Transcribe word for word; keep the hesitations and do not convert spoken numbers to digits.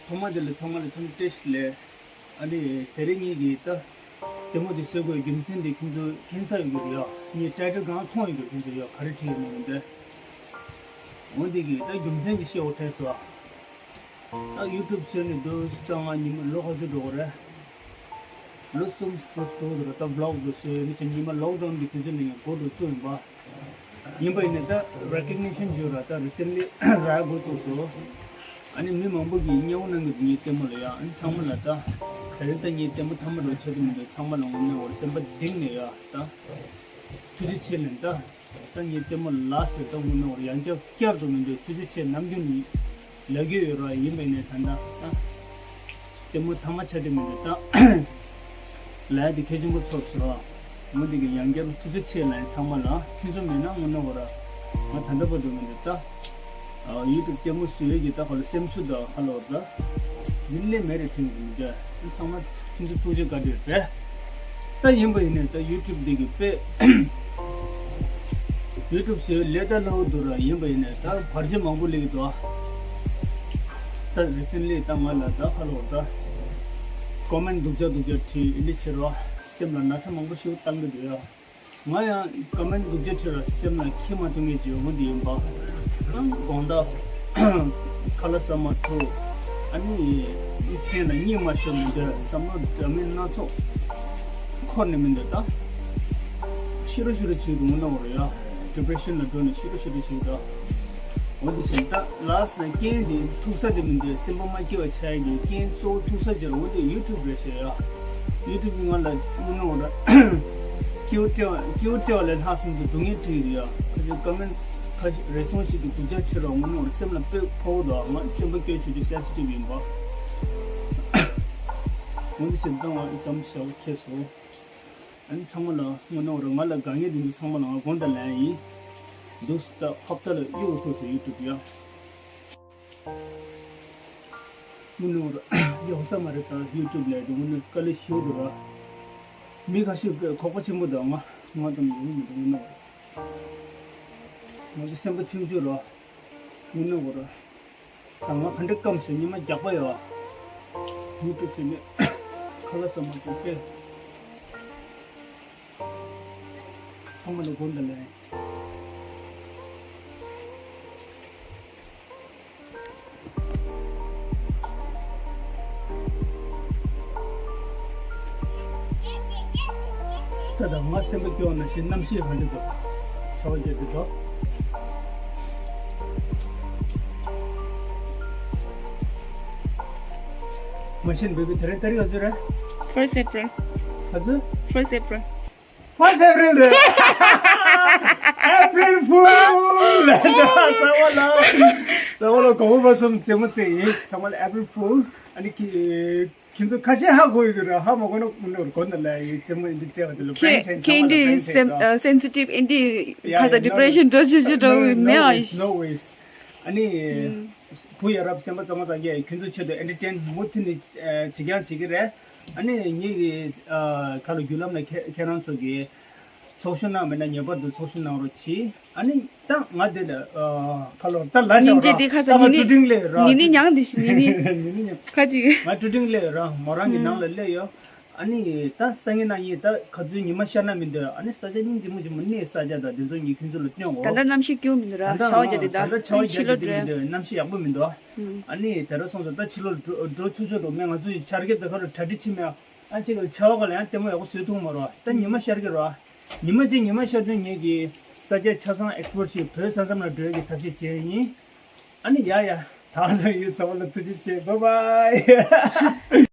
ཐོག་མ་དེ་ལ་ཚང་མ་ལ་ཚང་མ་བཀྲ་ཤིས་བདེ་ལེགས། ཨ་ནི་དེ་རིང་ངེད་ཀྱིས་ད་ལྟད་མོ་དེ་བཟོ་དགོས་རྒྱུ་མཚན་དེ་ཁྱེད་ཚོ་མཁྱེན་ས་ཡོད་ཀྱི་རེད་ཡ། ངས་ཊའི་ཊལ་སྒང་མཐོང་ཡོད་ཀྱི་རེད། ཁྱེད་ཚོ་ཡ་ག་རེ་བྲིས་ཡོད་མེད་མི་འདྲ། འོ་འདི་གིས་ད་རྒྱུ་མཚན་གྱི་བཤད་འོ་དྲན་སོང་། ད་ཡུ་ཊུབ་བཟོས་ནས་འདུག་ད་ང་ཉི་མ་ལོ་ག་ཚོད་འགྲོ་གི་རེད། ལོ་གསུམ་ཙམ་འགྲོ་གི་རེད། ད་བི་ལོག་འདུག་བཟོས་ནས་ཉི་མ་ལོག་ཌའུན་གྱི་དུས་ཚོད་ནས་ཡང་འགོ་འགྲོ་བཙུགས་ཡིན་པ། ཡིན་པ་ཡིན་ནའི་ད་རེ་ཀོག་ནི་ཤན་བྱོས་ར། ད་རི་སེན་ལི་རག་འགོ་བཙུགས་སོང་། ཨ་ནི་མི་མང་པོ་གིས་མཉེས་པོ་གནང་གི་འདུག་ངའི་ལྟད་མོ་ལ་ཡ། ཨ་ནི་ཚང་མ་ལ་ད་དེ་རིང་ད་ངའི་ལྟད་མོ་མཐའ་མ་འགྲོ་ཆེད་དུ་མི་འདུག་ཚང་མ་ལ་དངོས་གནས་འོར་སེམས་པ་གཏིང་ནས་ཡ་ད་ཐུགས་རྗེ་ཆེ་ལན་ད། ད་ངའི་ལྟད་མོ་ལ་ཟེར་ད་དངོས་གནས་འོར་ཡང་བསྐྱར་བསྐྱར་དུ་མི་འདུག་ཐུགས་རྗེ་ཆེ་ནམ་རྒྱུན་ནི་ལབ་ཀྱི་ཡོད་ར། ཡིན་པ་ཡིན་ནའི་ད་ད་ད་ལྟད་མོ་མཐའ་མ་ཆགས་ཀྱི་མི་འདུག་ད་ལབ་ཡ་དེ་གལ་ཆེན་པོ་ཚོར་སོང་། འོ་འདི་གི་ཡང་བསྐྱར་ཐུགས་རྗེ་ཆེ་ལབ་ཡིན་ཚང་མ་ལ། ཁྱེད་ཚོ་མེད་ན་དངོས་གནས་འོར་ར་ང་ད་ལྟ་བར་དུ་མི་འདུག་ད་ཡུ་ཊུབ་ལྟད་མོ་བཟོ་ཡས་ཀྱི་ད་ཁོ་ལ་སེམས་ཤུགས་དང་ཧ་ལོ་ད་མི་ལས་མེད་རེད། ཁྲིམས་ཀྱི་མི་འདྲ། ཚང་མ་ཁྱེད་ཚོ་ཐུགས་རྗེ་བཀའ་དྲིན་རེད། ད་ཡིན་པ་ཡིན་ནའི་ད་ཡུ་ཊུབ་འདི་གི་དཔེ་ཡུ་ཊུབ་ཟེར་ལས་ད་ལྷག་འདུག་ར། ཡིན་པ་ཡིན་ནའི་ད་བར་ཆད་མང་པོ་སླེབས་ཀྱི་འདུག་ད་རི་སེན་ལི་ད་ང་ལ་ད་ཧ་ལོ་ད་ཀོ་མེན་སྡུག་ཅག་སྡུག་ཅག་བྲིས་ཨེ་འདི་བྱེད་རོགས། སེམས་ལ་ན་ཚ་མང་པོ་ཞིག་བཏང་གི་འདུག་ཡ། ང་ཡང་ཀོ་མེན་སྡུག་ཅག་བྲིས་ར་སེམས་ལ་འཁྱེར་མ་ཐུབ་མཁན་ཅིག་ཡོང་གི་འདི་ཡིན་པ། ཨང་དགོང་དག་ཁ་ལག་ཟ་མ་ཐུབ། ཨ་ནི་མཚན་ལ་གཉིད་མ་ཤོར་མི་འདུག་བསམ་བློ་འདྲ་མིན་སྣ་ཚོགས་འཁོར་ནས་མི་འདུག་ད་ཤི་རོ་ཤི་རོ་བྱེད་འདུག་ངོ་ན་འོ་རེད་ཡ། ཌི་པི་རེ་ཤན་ལ་འགྲོ་ནས་ཤི་རོ་ཤི་རོ་བྱེད་འདུག་འོ་དེ་བཞིན་ད་ལགས་ན་རྐྱེན་དེ་ཐུག་ས་དེ་མི་འདུག་སེམས་པ་མ་སྐྱིད་པ་ཆགས་ཀྱི་རྐྱེན་གཙོ་བོ་ཐུག་ས་ཅིག་ལ་འོ་དེ་ཡུ་ཊུབ་རེད་ཟེར་ཡ། ཡུ་ཊུབ་ཀྱི་ང་ལ་དངོས་གནས་འོ་ད་སྐྱིད་པོ་སྤྲད་པ་སྐྱིད་པོ་སྤྲད་པ་ལས་ལྷག་སོང་དུ་སྡུག་བསྔལ་སྤྲད་ཀྱི་འདུག་ཡ། ཁ་ཅིག་ཀོ་མེན་ཁ་ཅིག་རེ་ཟུང་ཞིག་གིས་སྡུག་ཅག་བྲིས་རོགས་དངོས་གནས་འོ་ད་སེམས་ལ་དཔེ་ཕོག་འདུག་ང་སེམས་པ་སྐྱོ་བྱུང་རྒྱུ་སེན་སི་ཊིབ་ཡིན་པ། འོ་དེ་བཞིན་ད་ང་འཛམ་ཞབས་ཁེ་སོང་། ཨ་ནི་ཚང་མ་ལ་དངོས་གནས་འོ་ར་ང་ལ་དཀའ་ངལ་འདི་འདུག་ཚང་མ་ལ་ང་དགོངས་དག་ལན་ཡིན། འདུག་སུ་ད་ཧབ་ཏ་ལ་གཡུག་ཐུབ་སོང་ཡུ་ཊུབ་ཡ། དངོས་གནས་འོ་ར་ཡོང་ས་མ་རེད། ད་ཡུ་ཊུབ་ལས་དེ་དངོས་གནས་དཀའ་ལས་ཞུ་འདུག་ར། མི་ཁ་ཤས་ཀྱིས་ཁོག་པ་ཆེན་པོ་དང་ང་ང་དང་ཡོང་མི་འདུག་དངོས་གནས་འོ་ར། ང་ཚོ་སེམས་པ་ཆུང་ཆུང་ར། དངོས་གནས་འོ་ར། ད་ང་ག་འདྲ་སྐམ་སོང་། ཉི་མ་རྒྱག་པ་ཡོད། མི་དེ་ཚོས་ནི་ཁ་ལག་ཟ་མ་ཐུབ་པས། ཚང་མ་ལ་དགོངས་དག་ལན། ད་ལྟ་ང་སེམས་པ་སྐྱོ་བ་ནང་བཞིན་གནམ་གཤིས་ག་འདྲ་འདུག་ཤ་བ་རྒྱག་གི་འདུག་མ་གཞི་འབོད་པའི་དེ་རིང་ཏ་རིག་ག་ཚོད་རེད། First April. ག་ཚོད། First April. First April རེད། April Fool ལ་ད་རྩ་བ་ལ་རྩ་བ་ལ་གོང་བུ་བ་ཚོམ་རྩེད་མོ་རྩེ་ཡིན། ཚང་མ་ལ་April Fool། ཨ་ནི་ཁྱི་ཁྱེད་ཚོ་ཁ་ཤས་ཧ་གོ་ཡོད་ཀྱི་རེད། ཧ་མ་གོ་ན་མུ་ནོར་གོ་ན་ལ་ཡི་རྩེད་མོ་འདི་རྩེ་བ་དེ་ལ་ཁྱེད་ཁྱེད་འདི་སེམས་ཨ་སེན་སི་ཊིབ་ཨེ་འདི་ཁ་ས་ཌི་པི་རེ་ཤན་འགྲོ་ཆུ་ཆུ་འགྲོ་མེད་ཨ། No worries, no worries. ཨ་ནི་བུ་ཡ་རབས་སེམས་པ་གཙང་མ་གཙང་རྒྱལ་ཁྱོད་ཚོ་ཆེད་དུ་ཨེན་ཊར་ཊེན་མུ་མཐུད་ནས་བྱེད་རྐྱང་བྱེད་ཀྱི་རེད། ཨ་ནི་ངེད་ཀྱི་ཁ་ལོ་བརྒྱུད་ལམ་ནས་ཁྱེད་ཁྱེད་རང་ཚོ་གི་ཚོགས་ཞུགས་གནང་མེད་ན་ངེས་པར་དུ་ཚོགས་ཞུགས་གནང་རོགས་གྱིས། ཨ་ནི་ད་ང་འདི་ལ་ཁ་ལོ་ད་ལ་ཤ་ར་ད་ང་ཀྲུ་ཀྲིང་ལས་ར། ནི་ནི་ཉང་འདི་ཤི་ནི་ནི་ནི་ཉང་ཁ་ཅིག་ང་ཀྲུ་ཀྲིང་ལས་ར་མོ་རང་གི་ནང་ལ་སླེབས་ཡོད། ཨ་ནི་ད་སང་ཉིན་གནངས་ཉིན་ད་ག་ཚོད་ཉི་མ་ཤར་ན་མི་འདོད། ཨ་ནི་ས་ཆ་སྙིང་རྗེ་མོ་རྗེ་མོ་གནས་ས་ཆ་ད་དེ་ཚོ་ངས་ཁྱོད་ཚོ་ལ་སྟོན་འོ། ད་ལྟ་གནམ་གཤིས་སྐྱོ་མི་འདུག་ར། ད་ལྟ་ཤ་བ་རྒྱག་དེ་ད་ད་ལྟ་ཤ་བ་ཕྱི་ལོ་རྒྱག་དེ་འགྲོ་མི་འདུག་གནམ་གཤིས་ཡག་པོ་མི་འདུག་ཨ་ནི་དེ་ར་སོང་ཙང་ད་ཕྱི་ལོགས་འགྲོ་འགྲོ་ཆོག་ཆོག་འགྲོ་མེད། ང་ཚོ་ཡི་ཆར་གི་ད་ག་རུ་གྲ་སྒྲིག་ཕྱིན་མེད། ཨ་ཅིག་ལ་ཆར་པ་ག་ལ་ཡང་ལྟད་མོ་ཡག་པོ་བཟོས་ཐུབ་མ་རོགས། ད་ཉི་མ་ཤར་གི་རོགས། ཉི་མ་གཅིག་ཉི་མ་ཤར་དུས་ངེད་ཀྱི་ས་སྐྱ་ཆ་ཚང་ཨེག་སི་པོ་ཊི་ཞིག་བོད་ས་མཚམས་ལ་འགྲོ་ཡག་གི་ཐབས་ཤེས་བྱས་ཡིན། ཨ་ནི་ཡ་ཡ། ད་སང་ཡུལ་ཚང་མ་ལ་ཐུགས་རྗེ་ཆེ། Bye bye.